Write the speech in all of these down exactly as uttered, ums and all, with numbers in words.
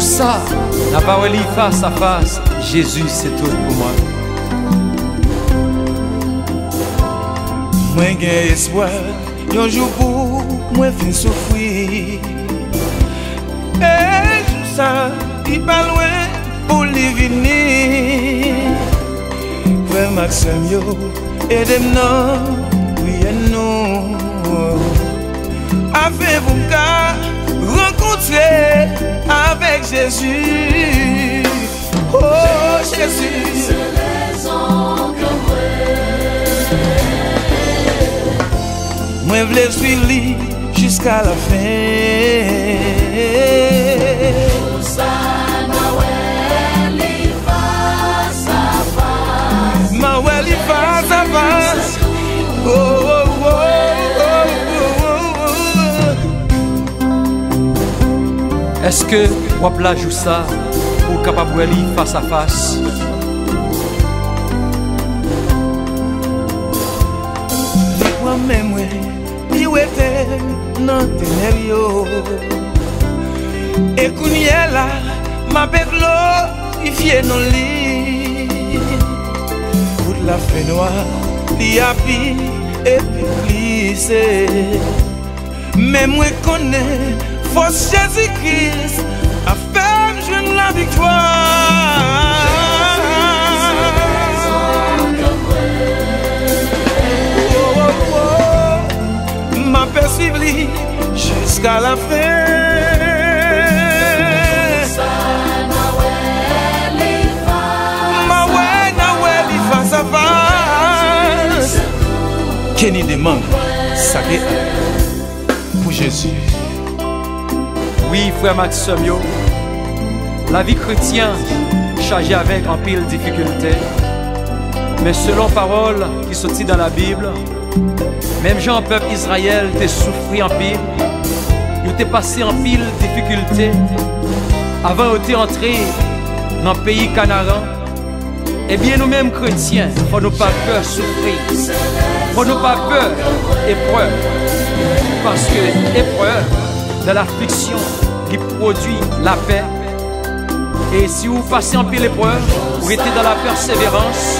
Sa, n a pa wè li fas a fas, Jezi se tout pou mwen. Mwen gen espwa, yon jou pou mwen fin soufri. E jou sa, li pa lwen pou li vini. Frè m ak sè m yo, ede m nan priyè nou. Afin pou m ka rankontre avèk Jezi. Oh, Jezi. Mwen vle swiv li jiska la fen. Sa n a wè li fas a fas. M a wè li fas a fas. Oh, oh, oh, oh, oh, oh. Èske w ap la jou sa pou w kapab wè li fas a fas? Li pran men mwen, li wete m nan tenèb yo. E kounye a la, m ape glorifye non li. Tout lafenwa, li api epi glise. Men mwen konnen fòs Jezi Kris ap fè m jwenn laviktwa. Oh, oh, oh. M ape swiv li jiska la fen. M a wè, n a wè li fas a fas. Kenny Demang, sa gen pou Jezi. Wi, frè m ak sè m yo, lavi kretyen chaje avèk anpil difikilte. Men selon pawòl ki soti nan Labib, menm jan pèp Izrayèl te soufri anpil, yo te pase anpil difikilte avan yo te antre nan peyi Kanaran, ebyen, nou menm kretyen, fò nou pa pè soufri. Fò nou pa pè eprèv. Paske eprèv, dans l'affliction, li pwodui lapè. E si w pase anpil eprèv, ou rete dans la persévérance,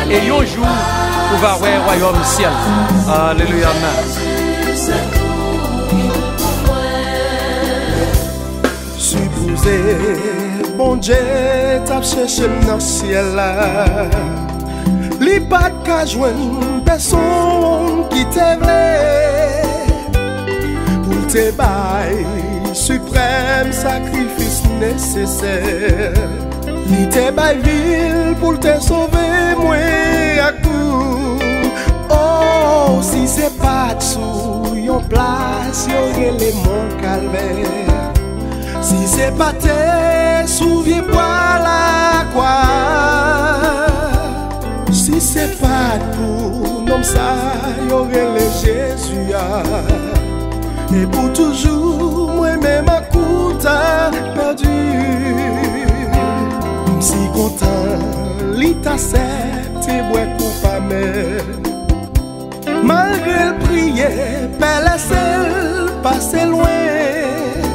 e yon jou, ou va wè wayòm syèl. Alelouya, amèn. Sipoze Bondye t ap chèche m nan syèl la. Li pa t ka jwenn pèsonn ki te vle pou l te bay siprèm sakrifis nesesè. Li te bay vi l pou l te sove mwen ak ou. Oh, si se pa t sou yon plas yo rele Mòn Kalvè, si se pa te sou vye bwa lakwa, si se pa t pou nonm sa yo rele Jezi a, e pou toujou mwen menm ak ou ta pèdi. M si kontan li t aksepte bwè koup amè. Malgre l priye, pè lèse l pase lwen.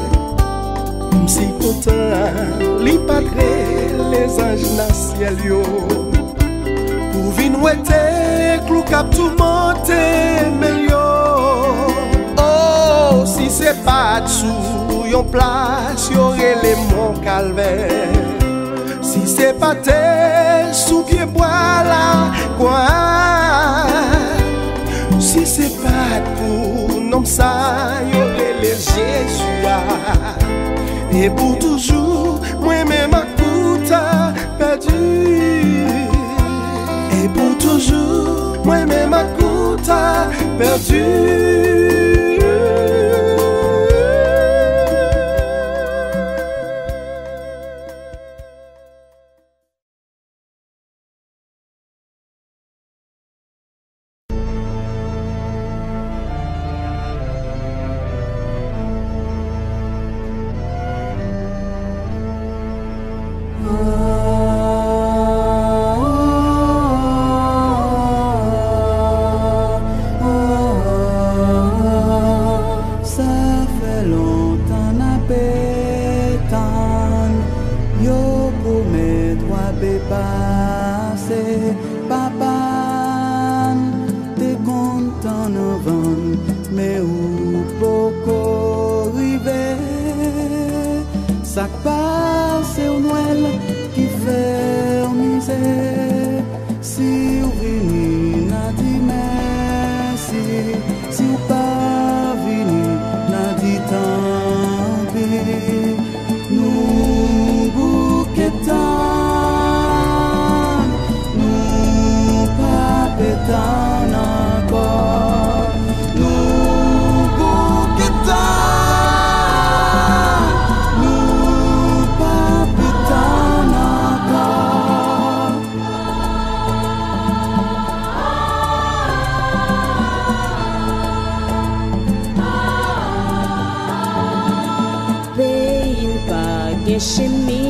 M si kontan li pa t rele zanj nan syèl yo pou vin wete klou k ap toumante men l yo. Oh, si se pa t sou yon plas yo rele Mòn Kalvè, si se pa te sou pye bwa lakwa, si se pa t pou nonm sa yo rele Jezi a, e pou toujou mwen menm ak ou ta pèdi. E pou toujou mwen menm ak ou ta pèdi. Sa fè lontan n ape tann Pase, papa n te konn tann anvan n, men ou poko rive. Sa k pase w, Nwèl, ki fè w mize? Si w vini, n a di mèsi. Si w pa vini, n a di tanpi. Nou bouke tann, nou pa pe tann ankò. Nou bouke tann, nou pa pe tann ankò. Peyi m pa gen chimi.